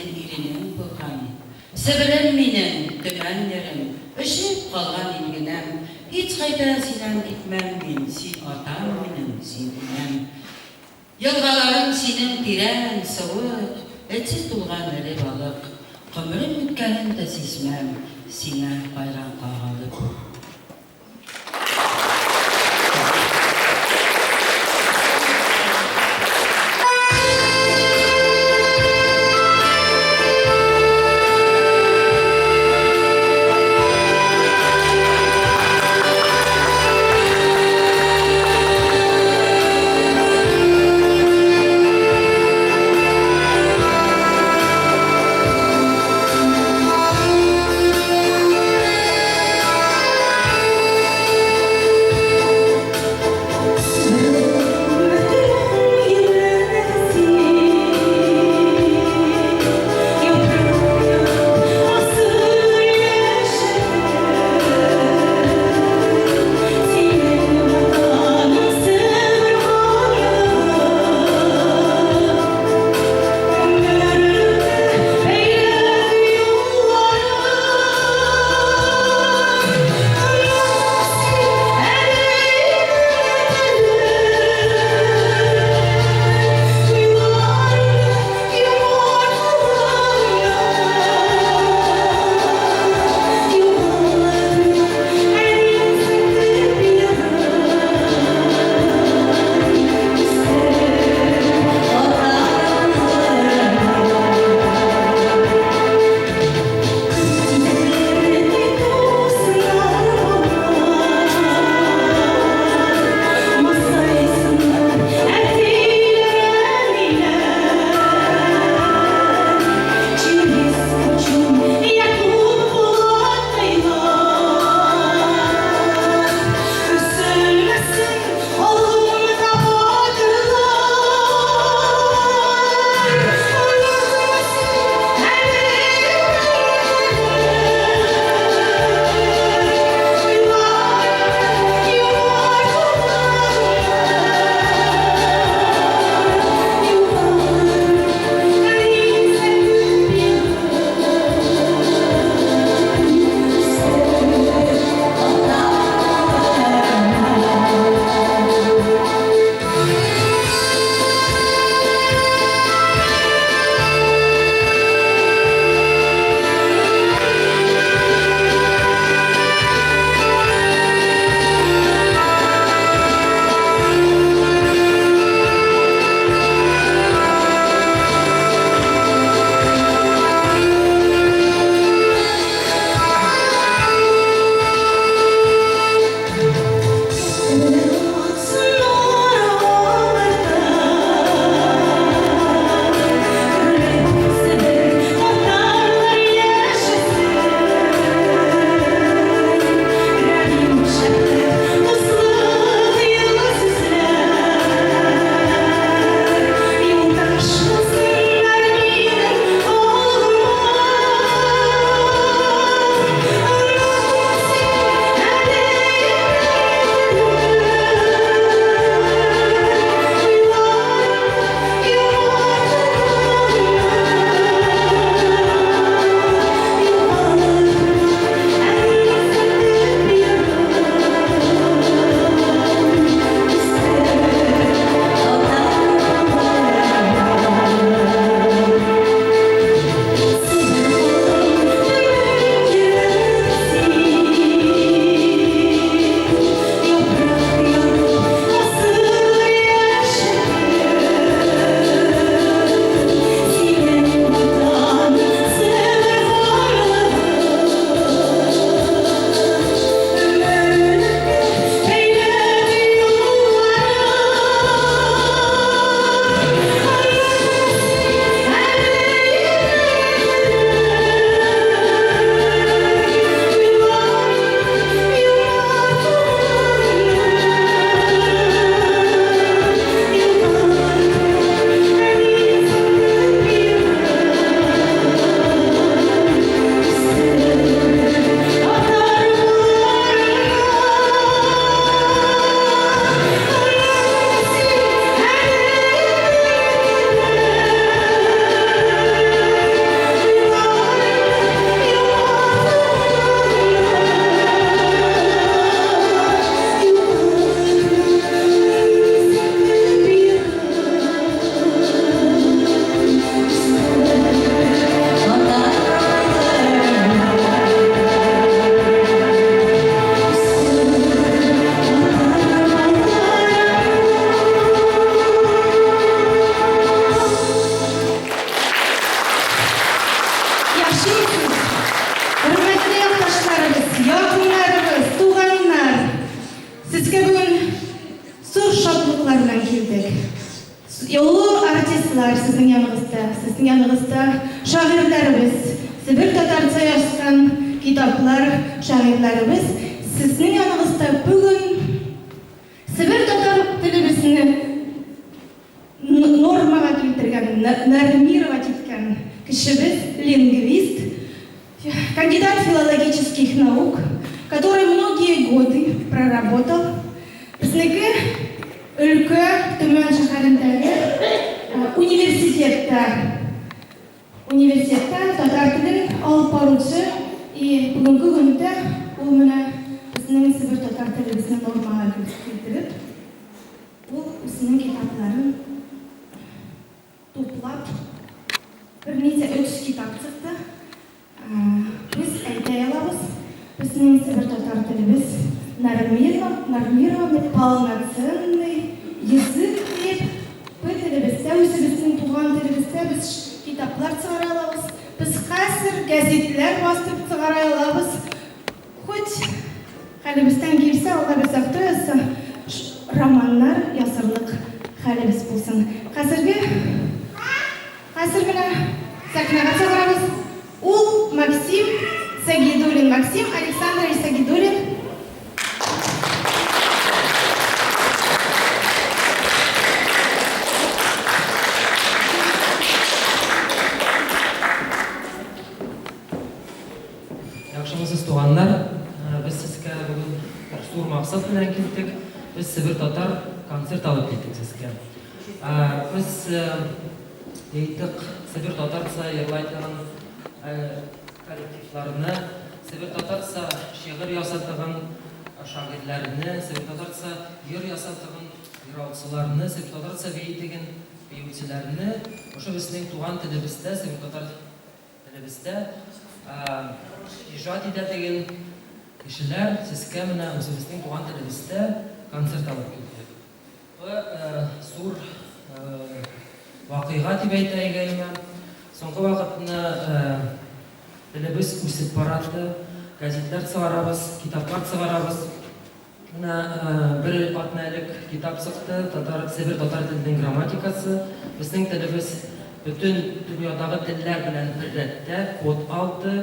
синең иренең булган. Себерем минем, Төмән ерым, Өшеп калган илгенәм, Һичкайда синнән китмәм мин, Син атам минем, син инәм. Елгаларың синең тирән, суык, Эче тулган эре балык. Гомерем үткәнен дә сизмәм, Сиңа хайран калып. Яхшымысыз, хөрмәтле якташларыбыз, якыннарыбыз, туганнар! Сезгә бүген зур шатлыклар белән килдек. Олы артистлар сезнең яныгызда, сезнең яныгызда шагыйрьләребез, Себер татарча язган китаплар шагыйрьләребез сезнең яныгызда бүген Себер татар телебезне нормага килтергән, нормировать иткән кешебез, лингвист, кандидат филологических наук, который многие годы проработал, безнеке өлкә Төмән шәһәрендәге университетта, университетта татар телен алып баручы и бүгенге көндә ул менә безнең себер татар телебезне нормага килтереп, Ул үзенең китапларын туплап, берничә өч китап чыкты. Без әйтә алабыз, безнең себер татар телебез нормированный, полноценный язык диеп, бу телебездә, үзебезнең туган телебездә без китаплар чыгара алабыз, без хәзер гәзитләр бастырып чыгара алабыз. Хоть хәлебездән килсә, Алла безгә хто язса, романнар язырлык хәлебез булсын. Хәзерге, хәзер менә сәхнәгә чыгарабыз. Ул Максим Сагидуллин, Максим Александрович Сагидуллин. Яхшымысыз, туганнар! Без сезгә бүген бер зур максат белән килдек. Без Себер татар концерт алып килдек сезгә. Без әйттек, Себер татарча йырлай торган коллективларны, Себер татарча шигырь яза торган шагыйрьләрне, Себер татарча йыр яза торган йыраучыларны, Себер татарча бии дигән биючеләрне, шушы безнең туган телебездә Себер татар Телебездә иҗат итә дигән кешеләр сезгә менә үзебезнең туган телебездә концерт алып килдек. Бу зур вакыйга дип әйтә идем. Соңгы вакытны телебез үсеп барады, гәзитләр чыгарабыз, китаплар чыгарабыз. Менә бер атна элек китап чыкты, татар, Себер татар теленең грамматикасы. Безнең телебез бөтен дөньядагы телләр белән бер рәттә, код алды,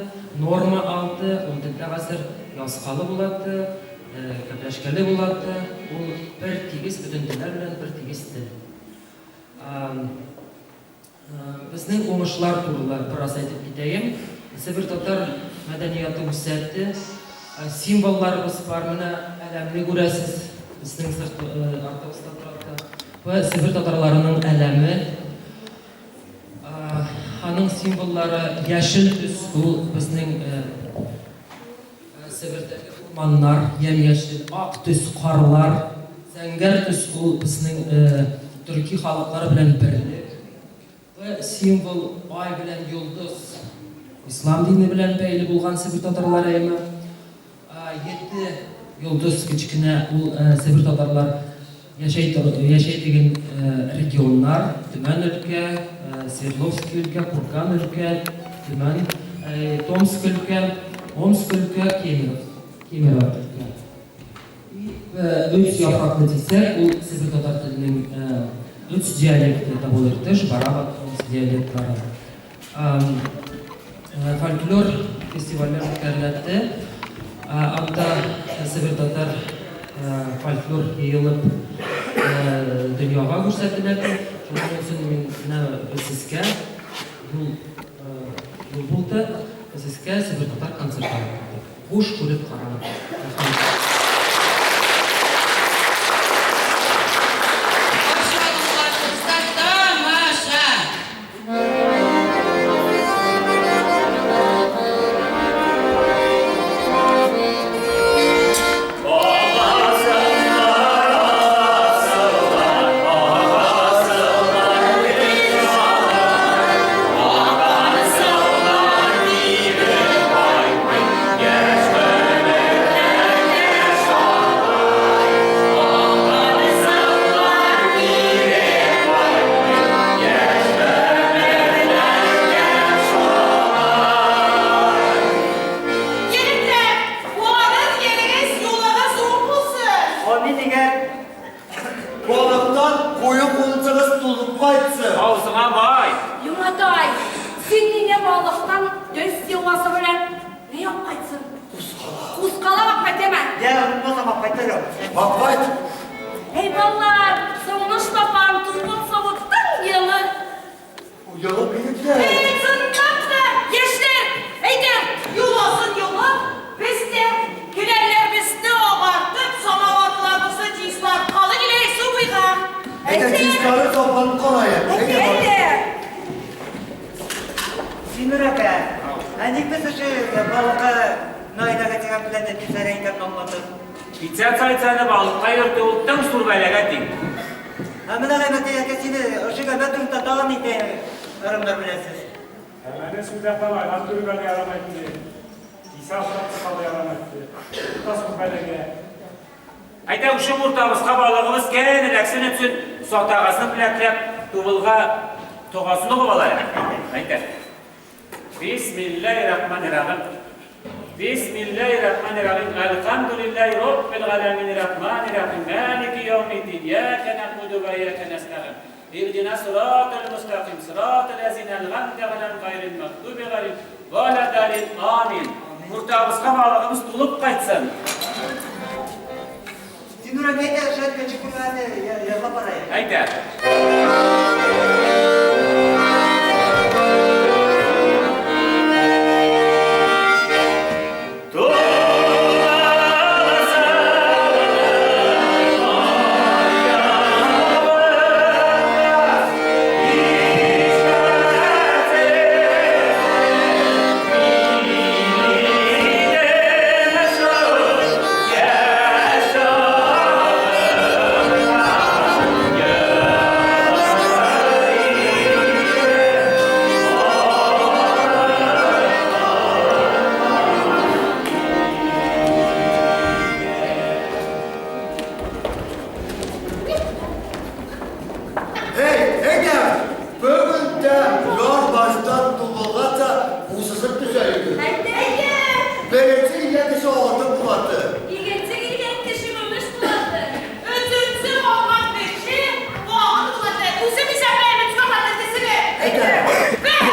норма алды, ул телдә хәзер язкалы булады, гәпләшкәле булады, ул бер тигез, бөтен телләр белән бер тигез тел. Безнең уңышлар турында бераз әйтеп китәем. Себер татар мәдәнияты үсәте, символларыбыз бар. Менә әләмне күрәсез, безнең сырт артыбызда торады. Бу Себер татарларының әләме. Аның символлары яшел төс, ул безнең Себердәге урманнар ямь-яшел, ак төс, карлар, зәңгәр төс, ул безнең төрки халыклар белән берлек. Б символ, ай белән йолдыз, ислам дине белән бәйле булган себер татарлары әйме. Ете йолдыз кечкенә, ул себер татарлар Яшәй яшәй дигән регионнар, Төмән өлкә, Свердловски өлкә, Курган өлкә, Төмән, Томск өлкә, Омск өлкә, Кемеров, Кемерово өлкә. И өч яфраклы дисәк, ул себер татар теленең өч диалекты, Тобол-Иртыш, Бараба, Томск диалектлары. Фольклор фестивальләр үткәреләде. Анда себер татар фольклор йыелып дөньяга күрсәтеләде. Шуның өчен мин менә сезгә юл юл булды. Сезгә себер татар концерты алып килдек. Хуш күреп карагыз. Рәхмәт. Каршы алуларыгызда тамаша! елгасы белән ни апкайтсын? Кузгала. Кузгала апкайт, әме? Я, булмасам апкайтырым. Апкайт. Эй, балалар, соңлыш тапам, тузган савыттың елы. Елы бик тә. Эй, чынлап та, яшьләр, әйдә, Юласын юлап, без дә келәмнәребезне агартып, самавырларыбызны чистарткалы килә су буйга. Әйдә, чистары сапланып калаек. Әйдә, бар. Әйдә. Тимур әкә, ә ник без шушы балыкка Наиләгә дигән белән дә тизәрәк икәнен аңлатып? Пиццацияны балыкка йөртү ул тың зур бәлагә тиң. Ә менә Гайбәти әкә сине ошо гамәл турында тагын нинди ырымнар беләсез? Әмәне сүздә талайдан түргән ярам әйтте. Кисә асрап тыкалы ярам әйтте. Урта зур бәлагә. Әйдә, ушы уртабызга балыгыбыз кән эләксен өчен сатагасын беләкләп, тубылга тогасын угып алайык. Әйдә. Бисмиллаһир-рахманир-рахим. Бисмиллаһир-рахманир-рахим. Әлхәмдүлиллаһи раббил галәмин рахманир-рахим. Малики яумиддин. Иyyaka нәгъбуду ва иyyaka нәстәгыйн. Иһдина сиратал мустaqim. Сиратал лазина ан'амта алейһим гайрил мағдуби алейһим валаддаллин. Амин. Уртабызга балыгыбыз тулып кайтсын. Тимур әкә, әйдә, шул икенче күрмәне язлап барайык. Әйдә. Эй, әйдә, бүген дә яр баштан тубылгача узышып төшә иде. Әйдә, әйдә. Беренче килгән кеше алтын булаты. Икенче килгән кеше көмеш булады. Өченче алган кеше багыр булады. Үзем исәпләймен, сәгать тесене. Әйдә. Бер,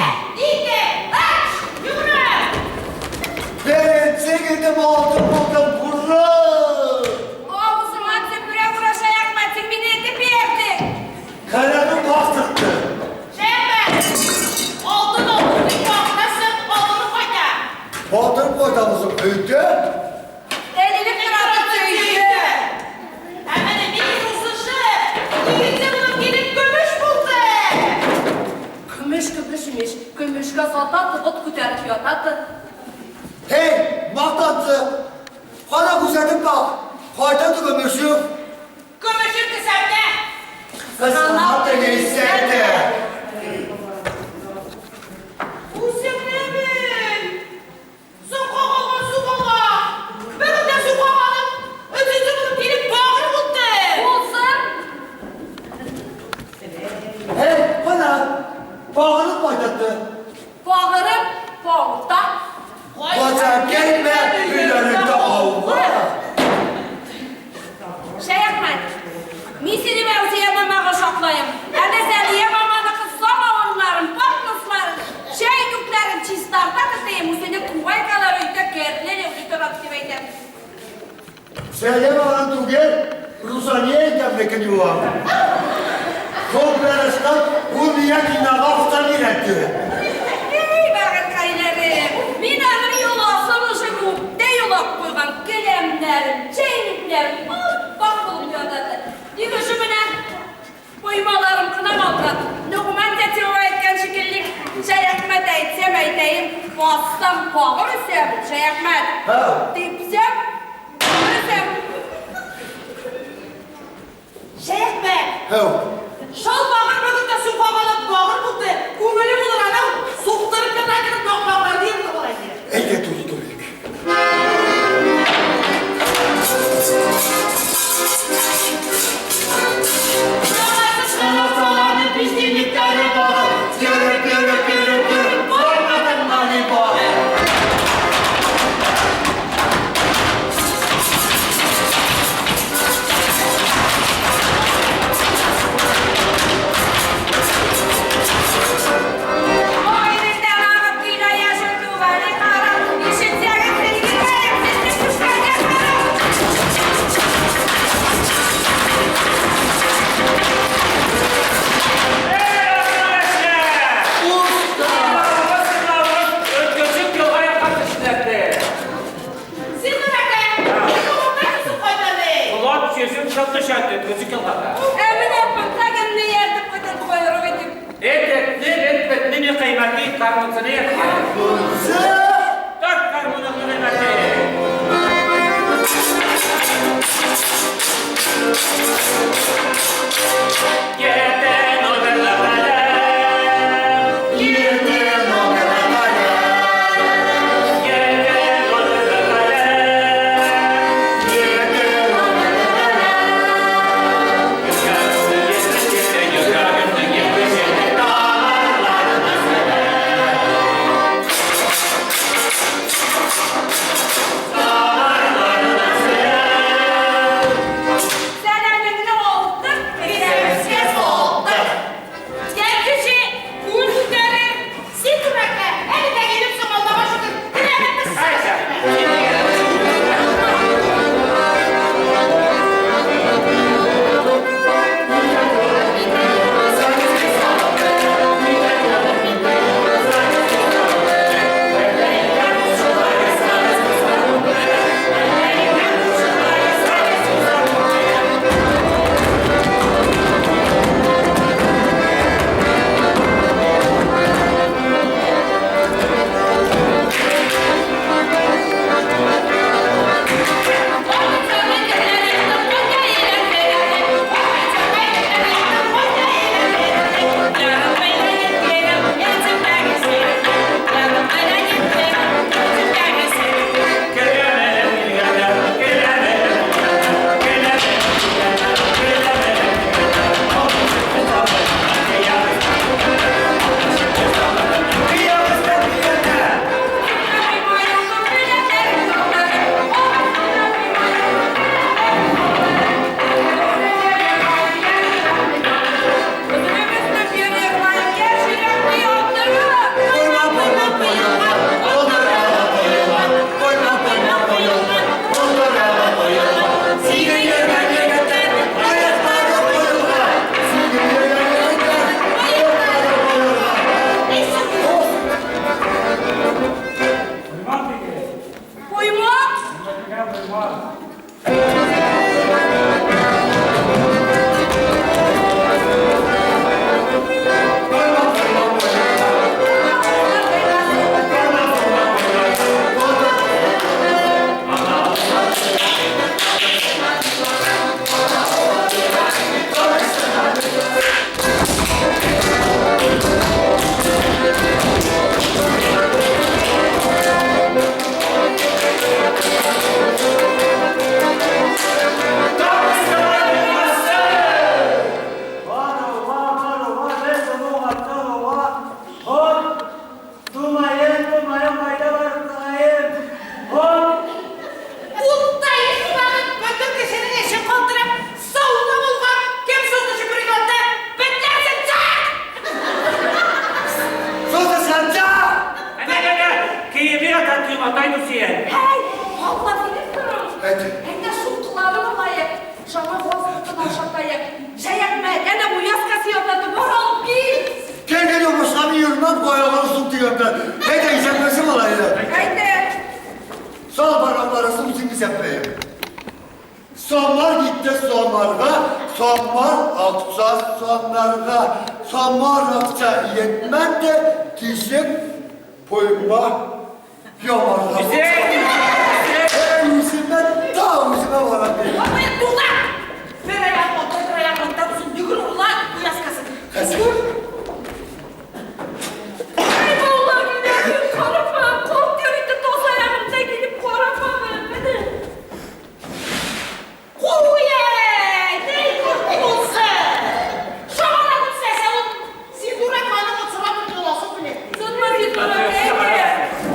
ике, өч, йөгерә. Беренче килдем алтын булдым, ура! Авызыңа төпрә урашаяк, син мине этеп иярдең. Каләмем бастыртты. Шәяхмәт, алтын алтын дип вакытасың, алтыны кайта. Батырып кайтабыз өйдә. Әлелек торады өйдә. Ә менә мин узышы, икенче булып килеп көмеш булды. Көмеш, көмеш имеш. Көмешкә сата, тыгыт күтәреп ятаты. Һей, мактанчы! Кара күзәтеп бак. Кайда көмешем? Көмешем кесәмдә. Кызына тегесә дә. Үзеңне бел. Суга калган суга. Бүген дә суга калып, өченче булып килеп багыр булды. Булсын. Һей, кара! Багырып кайтты. Багырып, балта. Кача килмә, өйләреңдә ауга. Шәяхмәт, мин сине Мәүзия мамага шаклаем. Әнә Зәлия маманыкы самавырларын, подносларын, чәйнүкләрен чистарта тотыйм, үзенең кувайкалары өйдә керле утырат дип әйтәм. Сәлем аны түгел, Русания икәнлекен юа. Шул белән эшләп, ул миңа кинога акча бирәтте. Эй, бәгырькәйләрем, мин аның йоласын уже күптә йолап куйган келәмнәрем, чәйнекләрем ап-ак булып ятады. Тик ушы менә коймаларым гына малтырат. Ногман тәтева әйткән шикелле, Шәяхмәт әйтсәм әйтәем, бассам багыр үсәм, Шәяхмәт. Һә. Типсәм, үсәм. Шәяхмәт, Һәү. шал багыр бүген дә суга калып багыр булды. Күңеле булыр аның, суктырып кына кереп баглар дип була инде. Әйдә, туй торыйк. Yürü, yürü, yürü, yürü, koymadın mani bak. Ай, бездән агып килә. Гармунчы. Тарт гармуныңны, Гыйльмәти! Ете номерлы каләм. Ете номерлы каләм. Ете номерлы каләм. Ете номерлы каләм. Сәламеңне алдык, бирәбезгә салдык. Йә кеше күл күтәрер. Син түрәкә, әле дә килепсең, Аллага шөкер. Теләгебез. Койма, койма, койма, булдыра койма, койма, койма, койма, булдыра койма. Синең йөргән егетләр, аяклары коелган. Синең йөргән егетләр, аяклары коелган. Коймак диге. Коймак? Дигән коймак. Койма, койма, койма, койма, койма, койма, булдыра. Утта ешмагын бөтен кешенең эшен калдырып, сауна булган кем сузды шүприк атты? Бетләрсең, чак! Сузды сәнчә! Әнә, әнә, киеме ята туйматай Нурсия. Әй, Алла биреп торың. Әйт. Әйдә суткаларын алайык. Жаңа вазыктын ашатайык. Җәякмәт, әнә уязкасы ятады, бар алып кил. Кергән йомышка мин йөрмәм, аягын сук дигәндә. Әйдә, исәпләсен алай. Әйдә. Sal parmakları uzun исәпләйем. Samar gitti samarga, samar akça samarga, samar akça yetmedi, tişik koyma yamarga. Güzel. Ey yüzüme, ta yüzüme varabilir. Абый, тукта! Бер аяк алда, бер аяк артта соң йөгер урла уязкасын. Хәзер. Әй, балалар, мине карапа, корт йөрите тоз аягымда килеп карапа, менә. Куй, әй, ни корты булсын? Шамаладым сәсә ул. Син дурак аның отсыра бер йоласын белә. Сынма бит, әйдә.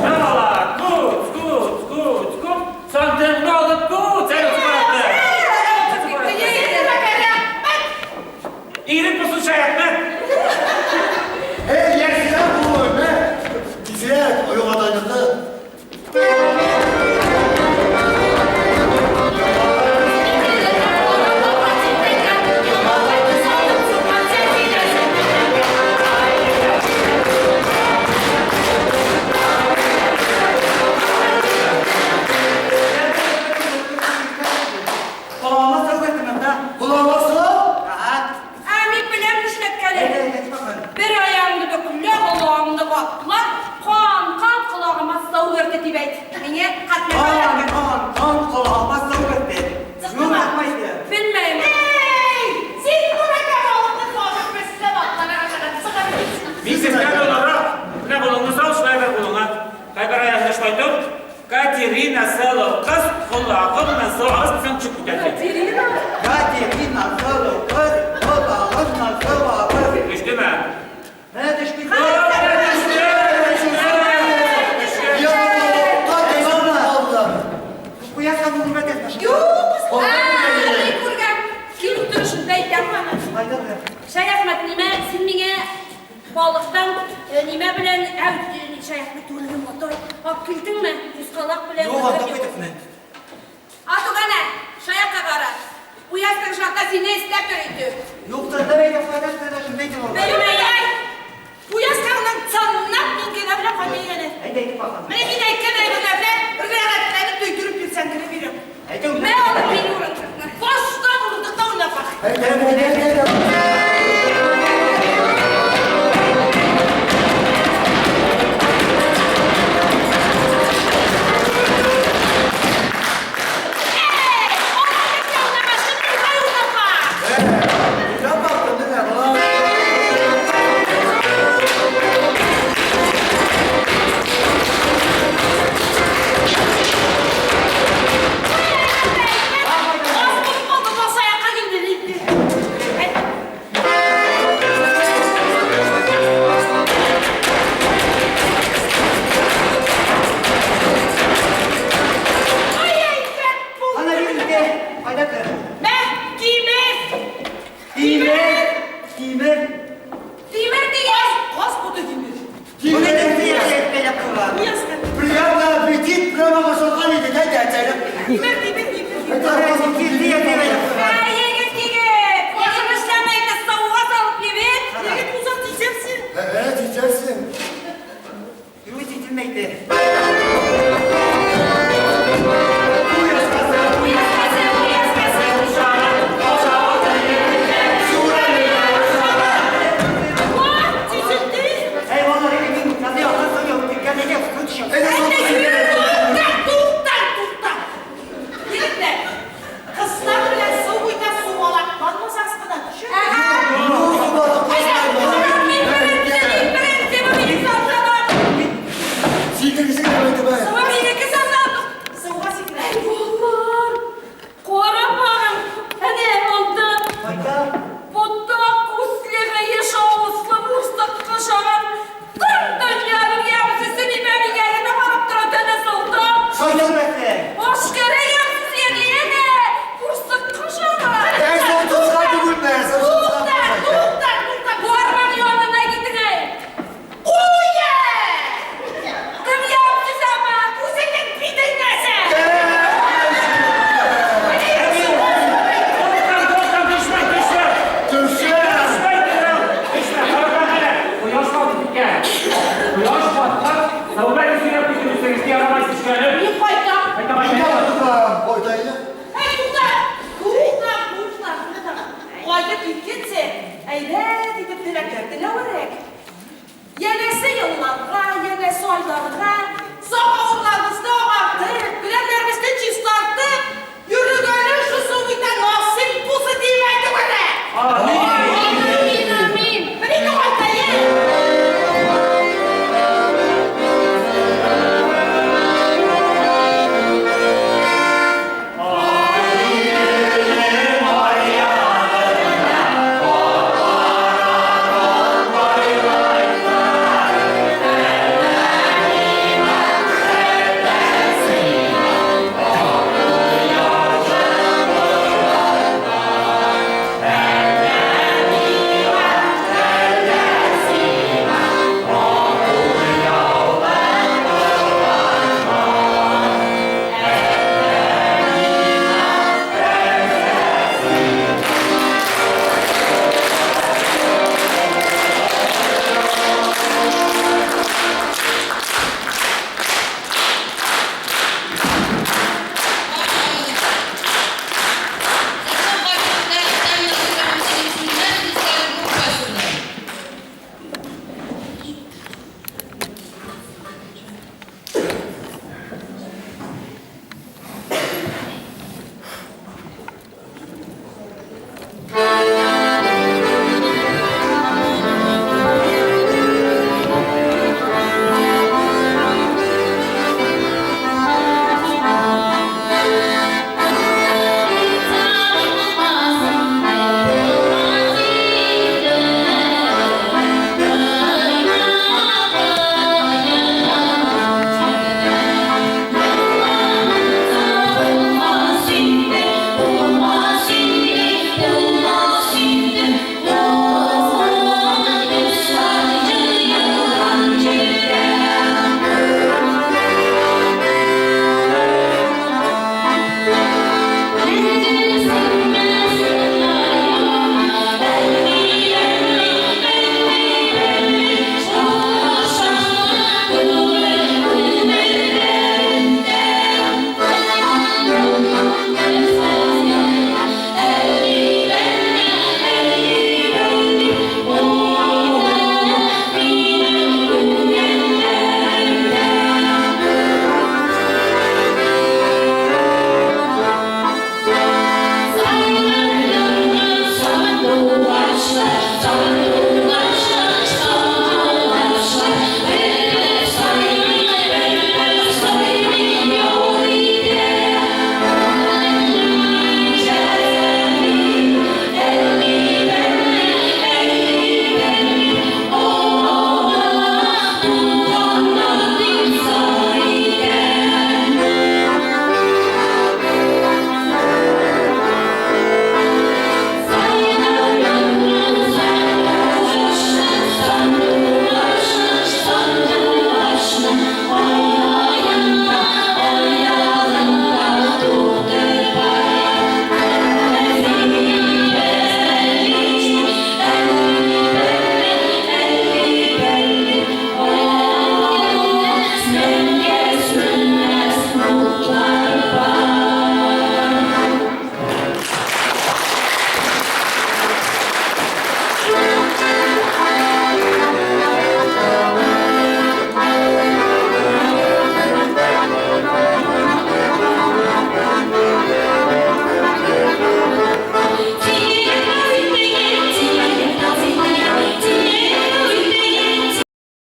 Шамала, кут, кут, кут, кут. Сандыңны алып кут, әле барады. Син дурак әле. Бет. Катерина сылу кыз, колагыннан су агызсаң төшеп китәсең. Катерина? Катерина сылу кыз, колагыннан су агыз. Төштеме? Менә төште. Юк, мин күргән. Килеп торышында әйтәм аны. Шәяхмәт, нимә, син миңа балыктан нимә белән, әү, Шәяхмәт түгел, мотой, алып килдеңме? Кузгалак белән. Юк, анда кайтыпны. Атугана, Шаякка кара. Уяздың шакта сине эзләп йөри. Юк, тында бәйдә файдаш файдаш бәйдә. Белмәй. Уязкаңның цаннап мин генә белән кайта егене. Әйдә әйтеп бакам. Менә мин әйткән әйберләр белән рәхәтләнеп төйдереп бирсәң генә бирәм. Әйтә. Мә алып мин урындыкны. Баштан урындыкта уйнап бак. Әйдә, әйдә, әйдә. Эй, урындыкта уйнама, шундый уйнап бак. Уйлап бактым, менә, болай. Аз булып калды, баш аякка килде инде. Ай, әйбәт булды. Ана бирде. Кайда кер? Мә, тимер. Тимер. Тимер. Тимер дигән. Каз буты тимер. Бу не дигән бәйләп куйган? Уязка. Приятно аппетит, прямо ашалган иде, әйдә, әйтәле. Тимер, тимер, тимер. Әйдә, Ә, егет, егет. Башын эшләмәй, сауга салып егет. Егет булсаң тизәрсең. Ә, тизәрсең. Юк, тителмәйде. Уязкасы, уязкасы. Ва, тизелде. Әй, валлаһи, мин казый акылсың юк, диккән әйдә, көт Әйдә, Тукта, тукта, тукта. Егетләр, кызлар белән су буйда сумалакланмасагыз гына төшә. Ага. Мин беренче, мин беренче, бу минем саусалам. Сикергесең дә әйтеп, ә. Бу минеке саусалам. Суга сикерә. Әй, балалар. Кара багым. Әнә, алды. Кайда? Ботак күзлеге еш авызлы бурсык кошаган. Тын дөньяның ямьсесе нимә мигәленә барып тора тәне солтан. Кайда бәсе? Башкара ямьсез яне, бурсык кошаган. Ә, солтанга түгелме, Тукта, тукта, тукта. Барман янына китең әй. Куя! Кем ямьсез ама? Үзеңнең битең нәрсә? Токтан, токтан, төшмә, төшмә. Төшә. Төшмә, төшмә. Караган әле. Кояш батып киткән. Кояш баткан, сәүбә сөйләп китеп үсегезгә ярамай төшкәне. Мин кайда